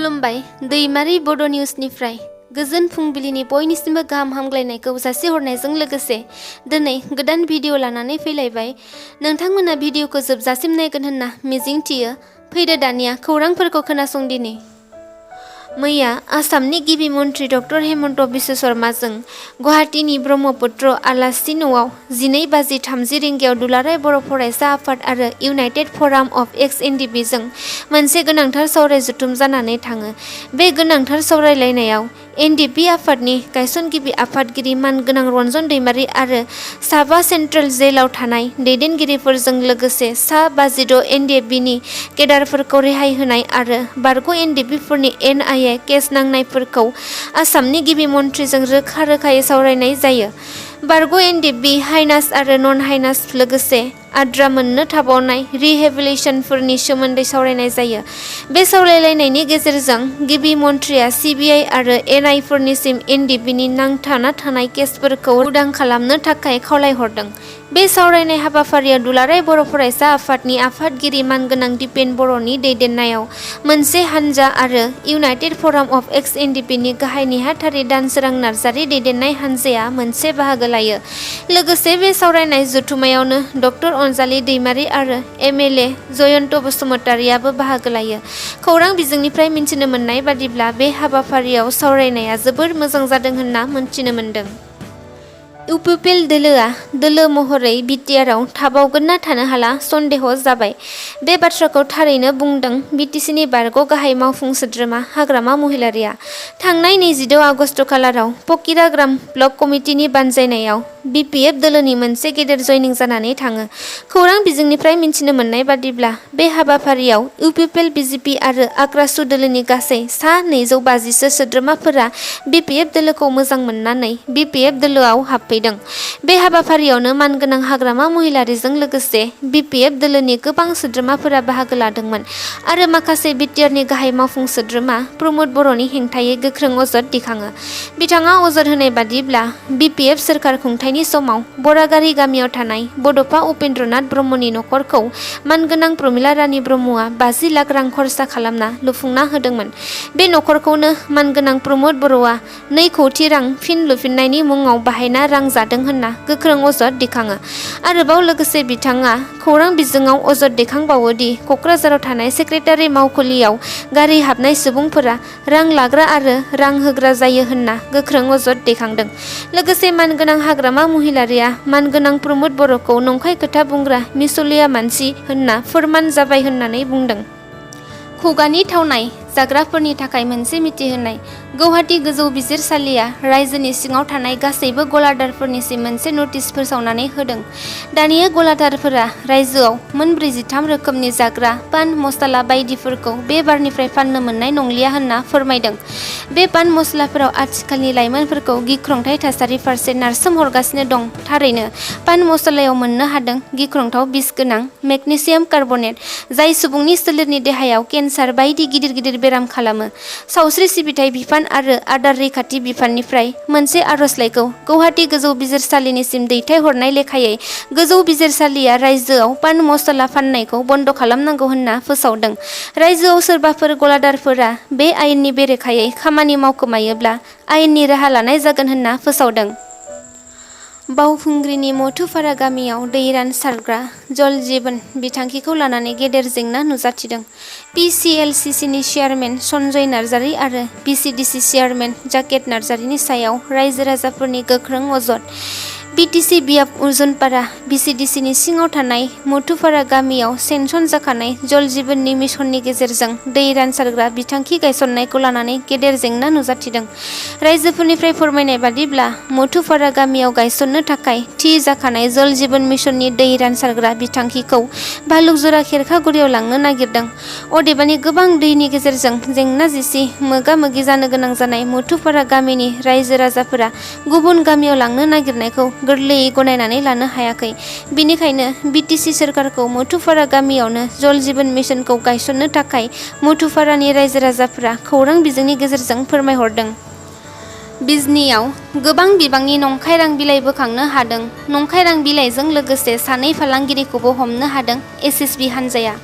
खुलुमबाय दैमारि बड' निउसनिफ्राय गोजोन फुंबिलिनि बयनिसिमबो गाहाम हामग्लायनायखौ जासिहरनायजों लोगोसे दिनै गोदान भिडिअ लानानै फैलायबाय। नोंथांमोना भिडिअखौ जोबजासिम नायगोन होनना मिजिंथियो। फैदो दानिया खौरांफोरखौ खोनासंदिनि। मैया आसामनि गिबि मन्त्रि डक्टर हेमन्त बिश्व शर्माजों गुवाहाटीनि ब्रह्मपुत्र आलासि न'आव 12:30 रिंगायाव दुलाराय बर' फरायसा आफाद आरो इउनाइटेड फराम अफ एक्स एनडिपिजों मोनसे गोनांथार सावराय जथुम जानानै थाङो। बे गोनांथार सावरायलायनायाव एनडिपि आफादनि गायसनगिरि आफादगिरि मानगोनां रन्जन दैमारि आरो साबा सेन्ट्रेल जेलाव थानाय दैदेनगिरिफोरजों लोगोसे सा 52 एनडिएफबिनि केडारफोरखौ रेहाय होनाय आरो बारग' एनडिपिफोरनि एनआइए केस नांनायफोरखौ आसामनि गिबि मन्थ्रिजों रोखा रोखायै सावरायनाय जायो। बारग' एनडिएफबि हाइनास आरो नन हाइनास लोगोसे आद्रा मोननो थाबावनाय रिहेबिलिटेशनफोरनि सोमोन्दै सावरायनाय जायो। बे सावरायलायनायनि गेजेरजों गिबि मन्थ्रिया सिबिआइ आरो एनआइफोरनिसिम एनडिएफबिनि नांथाना थानाय केसफोरखौ उदां खालामनो थाखाय खावलायहरदों। बे सावरायनाय हाबाफारियाव दुलाराय बर' फरायसा आफादनि आफादगिरि मानगोनां दिपेन बर'नि दैदेननायाव मोनसे हानजा आरो इउनाइटेड फराम अफ एक्स एनडिपिनि गाहाय नेहाथारि दानसोरां नार्जारि दैदेननाय हानजाया मोनसे बाहागो लायो। लोगोसे बे सावरायनाय जथुमायावनो डक्टर अनजालि दैमारि आरो एमएलए जयन्त बसुमतारियाबो बाहागो लायो। खौरां बिजोंनिफ्राय मिन्थिनो मोननाय बादिब्ला बे हाबाफारियाव सावरायनाया जोबोर मोजां जादों होनना मिन्थिनो मोन्दों। UPPL दोलो महरै बिटिआरआव थाबावगोन ना थानो हाला सन्देह जाबाय। बे बाथ्राखौ थारैनो बुंदों बिटिसिनि बारग' गाहाय मावफुं सोद्रोमा हाग्रामा महिलारिया। थांनाय 22 आगस्ट खालाराव पकिराग्राम ब्लक कमिटिनि बानजायनायाव बिपिएफ दोलोनि मोनसे गेदेर जयनिं जानानै थाङो। खौरां बिजोंनिफ्राय मिन्थिनो मोननाय बादिब्ला बे हाबाफारियाव UPPL बिजेपि आरो आक्रासु दोलोनि गासै सा 250 सोद्रोमाफोरा बिपिएफ दोलोखौ मोजां मोननानै बिपिएफ दोलोआव हाबफैदों। बे हाबाफारियावनो मानगोनां हाग्रामा महिलारिजों लोगोसे बिपिएफ दोलोनि गोबां सोद्रोमाफोरा बाहागो लादोंमोन आरो माखासे बिटिआरनि गाहाय मावफुं सोद्रोमा प्रमद बर'नि हेंथायै गोख्रों अजद दैखाङो। बिथाङा अजद होनाय बादिब्ला बिपिएफ सोरखार खुंथायनि समाव बरागारि गामियाव थानाय बड'फा उपेन्द्रनाथ ब्रह्मनि नखरखौ मानगोनां प्रमिला रानी ब्रह्मआ 50 लाख रां खरसा खालामना लुफुंना होदोंमोन। बे नखरखौनो मानगोनां प्रमद बर'आ 2 कौटि रां फिन लुफिननायनि मुङाव बाहायना रां जादों होनना गोख्रों अजद दैखाङो। आरोबाव लोगोसे बिथाङा खौरां बिजोङाव अजद दैखांबावोदि क'क्राझाराव थानाय सेक्रेटारि मावखुलियाव गारि हाबनाय सुबुंफोरा रां लाग्रा आरो रां होग्रा जायो होनना गोख्रों अजद दैखांदों। लोगोसे मानगोनां हाग्रामा महिलारिया मानगोनां प्रमद बर'खौ नंखाय खोथा बुंग्रा मिसलिया मानसि होनना फोरमान जाबाय होननानै बुंदों। खुगानि थावनाय जाग्राफोरनि थाखाय मोनसे मिथिहोनाय गुवाहाटी गोजौ बिजिरसालिया रायजोनि सिङाव थानाय गासैबो गलादारफोरनिसिम मोनसे नटिस फोसावनानै होदों। दानिया गलादारफोरा रायजोआव मोन 43 रोखोमनि जाग्रा पान मसला बायदिफोरखौ बे बारनिफ्राय फाननो मोननाय नंलिया होनना फोरमायदों। बे पान मसलाफोराव आथिखालनि लाइमोनफोरखौ गिख्रंथाव थासारि फारसे नारसोम हरगासिनो दं। थारैनो पान मसलायाव मोननो हादों गिख्रंथाव बिस गोनां मेगनेसियाम कार्बनेट, जाय सुबुंनि सोलेरनि देहायाव केन्सार बायदि गिदिर बेराम खालामो। सावस्रि सिबिथाय बिफान आरो आदार रैखाथि बिफाननिफ्राय मोनसे आर'जलाइखौ गुवाहाटी गोजौ बिजिरसालिनिसिम दैथायहरनाय लेखायै गोजौ बिजिरसालिया रायजोआव पान मसला फाननायखौ बन्द' खालामनांगौ होनना फोसावदों। रायजोआव सोरबाफोर गलादारफोरा बे आयेननि बेरेखायै खामानि मावखोमायोब्ला आयेननि राहा लानाय जागोन होनना फोसावदों। बावखुंग्रिनि मथुपारा गामियाव दै रानसारग्रा जल जीवन बिथांखिखौ लानानै गेदेर जेंना नुजाथिदों। पिसिएलसिसिनि चेयारमेन सन्जय नार्जारि आरो बिसिडिसि चेयारमेन जाकेट नार्जारिनि सायाव रायजो राजाफोरनि गोख्रों अजद। बिटिसि बियाब उजुनपारा बिसिडिसिनि सिङाव थानाय मथुपारा गामियाव सेंसन जाखानाय जल जीवननि मिशननि गेजेरजों दै रानसारग्रा बिथांखि गायसननायखौ लानानै गेदेर जेंना नुजाथिदों। रायजोफोरनिफ्राय फोरमायनाय बादिब्ला मथुपारा गामियाव गायसननो थाखाय थि जाखानाय जल जीवन मिशननि दै रानसारग्रा बिथांखिखौ भालुकजरा खेरखागुरियाव लांनो नागिरदों। अदेबानि गोबां दैनि गेजेरजों जेंना जेंसि मोगा मोगि जानो गोनां जानाय मथुपारा गामिनि रायजो राजाफोरा गुबुन गामियाव लांनो नागिरनायखौ गोरलैयै गनायनानै लानो हायाखै। बिनिखायनो बिटिसि सोरखारखौ मथुपारा गामियावनो जल जीवन मिशनखौ गायसननो थाखाय मथुपारानि रायजो राजाफोरा खौरां बिजोंनि गेजेरजों फोरमायहरदों। बिजनीआव गोबां बिबांनि नंखाय रां बिलाइ बोखांनो हादों। नंखाय रां बिलाइजों लोगोसे सानै फालांगिरिखौबो हमनो हादों एसएसबि हान्जाया।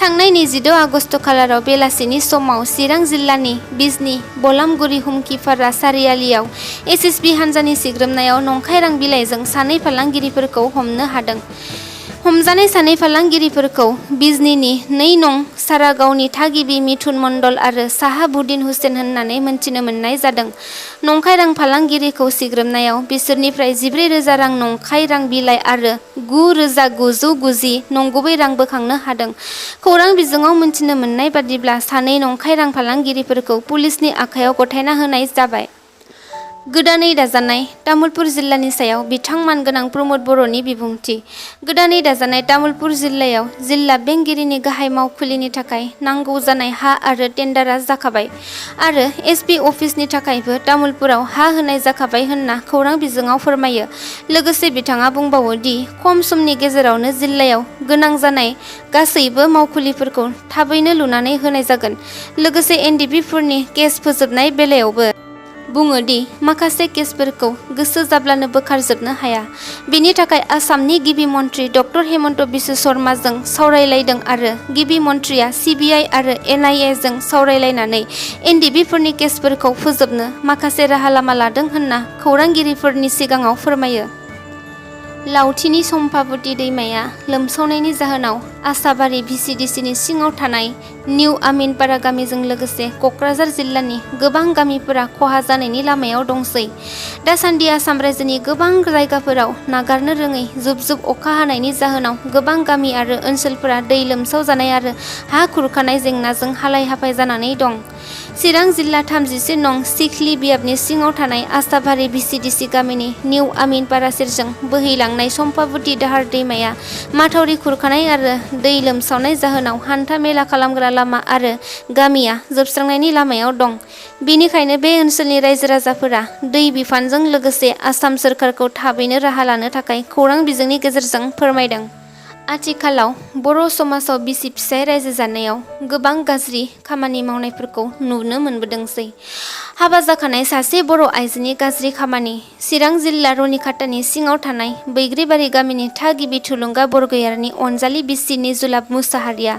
थांनाय 22 आगस्ट खालाराव बेलासिनि समाव चिरां जिल्लानि बिजनी बलामगुरि हुमखिपारा सारियालियाव एसएसबि हान्जानि सिग्रोमनायाव नंखाय रां बिलाइजों सानै फालांगिरिफोरखौ हमनो हादों। हमजानाय सानै फालांगिरिफोरखौ बिजनीनि 2 नं सारागावनि थागिबि मिथुन मण्डल आरो साहाबुद्दिन हुसेन होननानै मोनथिनो मोननाय जादों। नंखाय रां फालांगिरिखौ सिग्रोमनायाव बिसोरनिफ्राय 14,000 रां नंखाय रां बिलाइ आरो 9,990 नंगुबै रां बोखांनो हादों। खौरां बिजोङाव मोनथिनो मोननाय बादिब्ला सानै नंखाय रां फालांगिरिफोरखौ पुलिसनि आखायाव गथायना होनाय जाबाय। गोदानै दाजानाय तामुलपुर जिल्लानि सायाव बिथां मानगोनां प्रमद बर'नि बिबुंथि। गोदानै दाजानाय तामुलपुर जिल्लायाव जिल्ला बेंगिरिनि गाहाय मावखुलिनि थाखाय नांगौ जानाय हा आरो टेन्डारआ जाखाबाय आरो एसपि अफिसनि थाखायबो तामुलपुराव हा होनाय जाखाबाय होनना खौरां बिजोङाव फोरमायो। लोगोसे बिथाङा बुंबावो दि खम समनि गेजेरावनो जिल्लायाव गोनां जानाय गासैबो मावखुलिफोरखौ थाबैनो लुनानै होनाय जागोन। लोगोसे एनडिपिफोरनि केस फोजोबनाय बेलायावबो बुङो दि माखासे केसफोरखौ गोसो जाब्लानो बोखारजोबनो हाया। बेनि थाखाय आसामनि गिबि मन्त्रि डक्टर हेमन्त बिश्व शर्माजों सावरायलायदों आरो गिबि मन्त्रिया सिबिआइ आरो एनआइए जों सावरायलायनानै एनडिपिफोरनि केसफोरखौ फोजोबनो माखासे राहा लामा लादों होनना खौरांगिरिफोरनि सिगाङाव फोरमायो। लावथिनि सम्पाबति दैमाया लोमसावनायनि जाहोनाव आसाबारि भिसिडिसिनि सिङाव थानाय निउ आमिनपारा गामिजों लोगोसे क'क्राझार जिल्लानि गोबां गामिफोरा खहा जानायनि लामायाव दंसै। दासान्दि आसाम रायजोनि गोबां जायगाफोराव नागारनो रोङै जुब जुब अखा हानायनि जाहोनाव गोबां गामि आरो ओनसोलफोरा दै लोमसाव जानाय आरो हा खुरखानाय जेंनाजों हालाय हाफाय जानानै दं। चिरां जिल्ला 34 नं सिखली बियाबनि सिङाव थानाय आसाबारि भिसिडिसि गामिनि निउ आमिनपारा सेरजों बोहैलांनाय सम्पाबति दाहार दैमाया माथावरि खुरखानाय आरो दै लोमसावनाय जाहोनाव हान्था मेला खालामग्रा लामा आरो गामिया जोबस्रांनायनि लामायाव दं। बेनिखायनो बे ओनसोलनि रायजो राजाफोरा दै बिफानजों लोगोसे आसाम सोरखारखौ थाबैनो राहा लानो थाखाय खौरां बिजोंनि गेजेरजों फोरमायदों। आथिखालाव बर' समाजाव बिसि फिसाय रायजो जानायाव गोबां गाज्रि खामानि मावनायफोरखौ नुनो मोनबोदोंसै। हाबा जाखानाय सासे बर' आइजोनि गाज्रि खामानि। चिरां जिल्ला रनिखातानि सिङाव थानाय बैग्रिबारि गामिनि थागिबि थुलुंगा बरगयारिनि अनजालि बिसि निजुलाब मुसाहारिया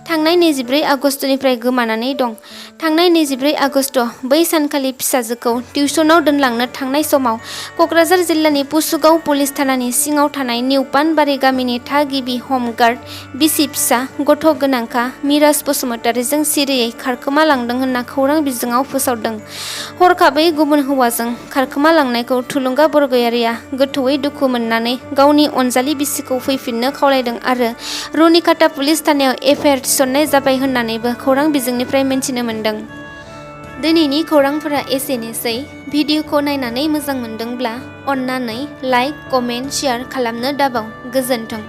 थांनाय 24 आगस्तनिफ्राय गोमानानै दं। थांनाय 24 आगस्त बै सानखालि फिसाजोखौ टिउसनाव दोनलांनो थांनाय समाव क'क्राझार जिल्लानि पुसुगाव पुलिस थानानि सिङाव थानाय निउ पानबारि गामिनि थागिबि हमगार्ड बिसि फिसा गथ' गोनांखा मिराज बसुमतारिजों सिरियै खारखोमा लांदों होनना खौरां बिजोङाव फोसावदों। हरखाबै गुबुन हौवाजों खारखोमा लांनायखौ थुलुंगा बरगयारिया गोथौयै दुखु मोननानै गावनि अनजालि बिसिखौ फैफिननो खावलायदों आरो रनिखाता पुलिस थानायाव एफआइआर थिसननाय जाबाय होननानैबो खौरां बिजोंनिफ्राय मिन्थिनो मोन्दों। दिनैनि खौरांफोरा एसेनोसै। भिडिअखौ नायनानै मोजां मोनदोंब्ला अन्नानै लाइक, कमेन्ट, शेयार खालामनो दाबाव। गोजोन्थों।